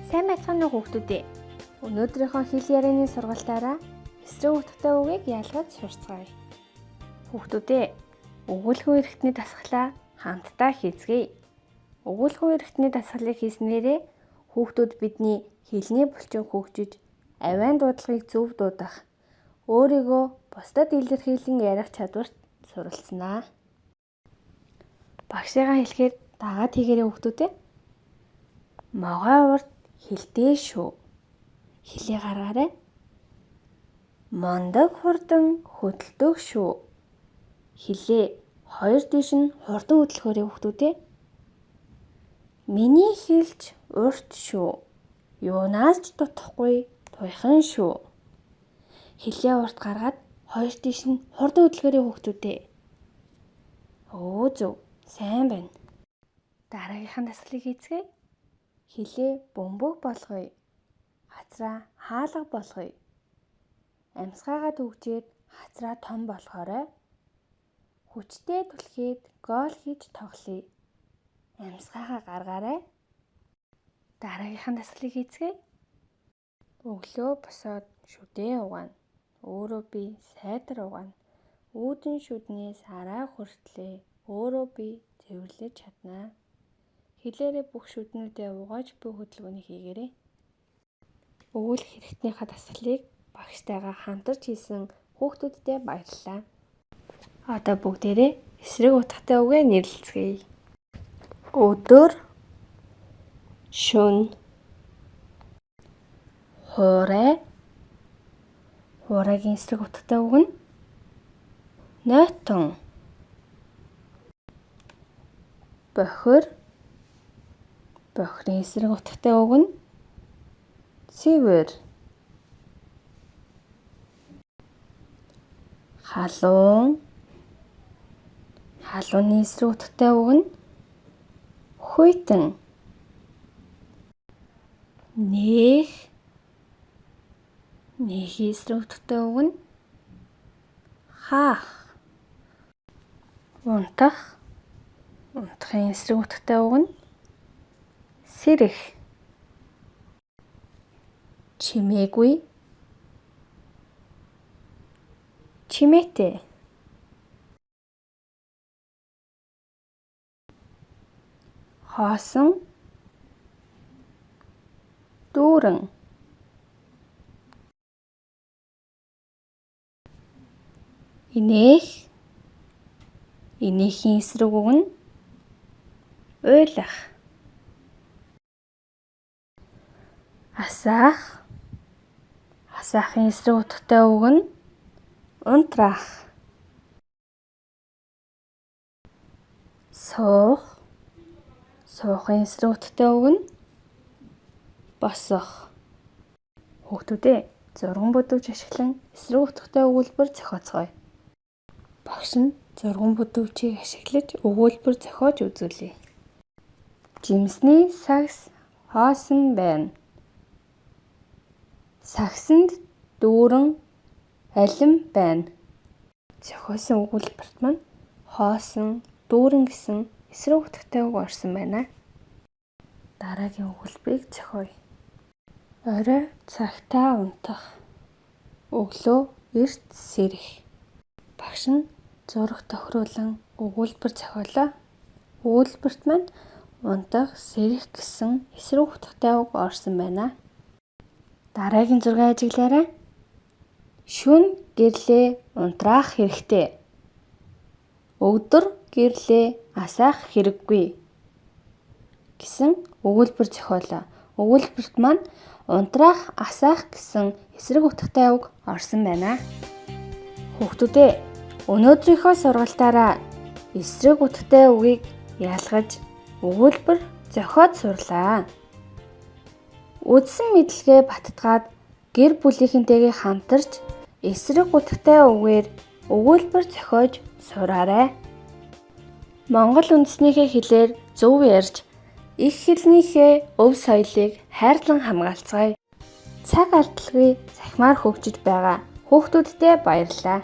Сайн байцгаана уу хүүхдүүд ээ. Өнөөдрийнхөө хэл ярианы сургалтаараа эсрэг утгатай үгийг ялгаж сурцгаая. Хүүхдүүд ээ, өгүүлэх эрхтний дасгалаа хамтдаа хийцгээе. Өгүүлэх эрхтний дасгалыг хийснээрээ хүүхдүүд бидний хэлний булчин хөгжиж, авиан дуудлагыг зөв дуудах, өөрийгөө бусдад илэрхийлэн ярих чадварт суралцсанаа. Багшигаа хэлэхээр дагаад хийгээрэй хүүхдүүд ээ. Могой урд хилдэ шүү. Хилээ гаргаарай. Мундаг хурдан хөдөлдөг шүү. Хилээ хоёр тийш нь хурдан хөдлөхөөрэй хүүхдүүд ээ. Миний хэлж урт шүү. Юунаас ч дутахгүй туяхан шүү. Хилээ урт гаргаад хоёр тийш нь хурдан хөдлөхөөрэй хүүхдүүд ээ. Өө зөв. Сайн байна. Дараагийнхан дасгалыг хийцгээе. Хилээ бөмбөг болгоё. Хацраа хаалга болгоё. Амьсгаагаа түгжээд хацраа том болгоорой. Хүчтэй түлхээд гоол хийж тоглоё. Амьсгаагаа гаргаарай. Дараагийнхан дасгалыг хийцгээе. Өглөө босоод шүдээ угаана. Өөрөө би сайтар угаана. Үүдэн шүднээс арай хүртлээ. Өөрөө би цэвэрлэж чаднаа. Хилээрээ бүх шүднүүдээ угааж буй хөдөлгөөнийг хийгээрэй. Өгүүлэх хэрэгтнийхээ дасгалыг багштайгаа хамтарч хийсэн хүүхдүүддээ баярлалаа. Одоо бүгдээрээ эсрэг утгатай үгээ нэрлэлцгээе. Өдөр, шөнө, хуурай, хуурайгийн эсрэг утгатай үг нь нойтон, бохир, бохирын эсрэг утгатай үг нь цэвэр, халуун, халууны эсрэг утгатай үг нь хүйтэн, нээх, нээхийн эсрэг утгатай үг нь хаах, унтах, унтахын эсрэг утгатай үг нь сэрэх, чимээгүй, чимээтэй. Хоосон, дүүрэн. Инээх, инээхийн эсрэг үг нь уйлах. Асаах, асаахын эсрэг утгатай үг нь унтраах. Суух, суухын эсрэг утгатай үг нь босох. Хүүхдүүд ээ, зурган бүдүүч ашиглан эсрэг утгатай өгүүлбэр зохиоцгоё. Багш нь зурган бүдүүчийг ашиглаж өгүүлбэр зохиож үзүүлье. Жимсний сагс хоосон байна. Сагсанд дүүрэн алим байна. Зохиосон өгүүлбэрт маань хоосон, дүүрэн гэсэн эсрэг утгатай үг орсон байна. Дараагийн өгүүлбэрийг зохиоё. Орой цагтаа унтах. Өглөө эрт сэрэх. Багш нь зураг тохируулан өгүүлбэр зохиолоо. Өгүүлбэрт маань унтах, сэрэх гэсэн эсрэг утгатай үг орсон байна. Дараагийн зургийг ажиглаарай. Шөнө гэрлээ унтраах хэрэгтэй. Өдөр гэрлээ асаах хэрэггүй гэсэн өгүүлбэр зохиолоо. Өгүүлбэрт маань унтраах, асаах гэсэн эсрэг утгатай үг орсон байна. Хүүхдүүд ээ, өнөөдрийнхөө сургалтаараа эсрэг утгатай үгийг ялгаж өгүүлбэр зохиож сурлаа. Үдсэн мэдлэгээ баттгаад гэр бүлийнхэнтэйгээ хамтарч эсрэг утгатай үгээр өгүүлбэр зохиож сураарай. Монгол үндэснийхээ хэлээр зөв ярьж, их хэлнийхээ өв соёлыг хайрлан хамгаалцгаая. Цаг алдалгүй захимаар хөгжиж байгаа хүүхдүүддээ баярлалаа.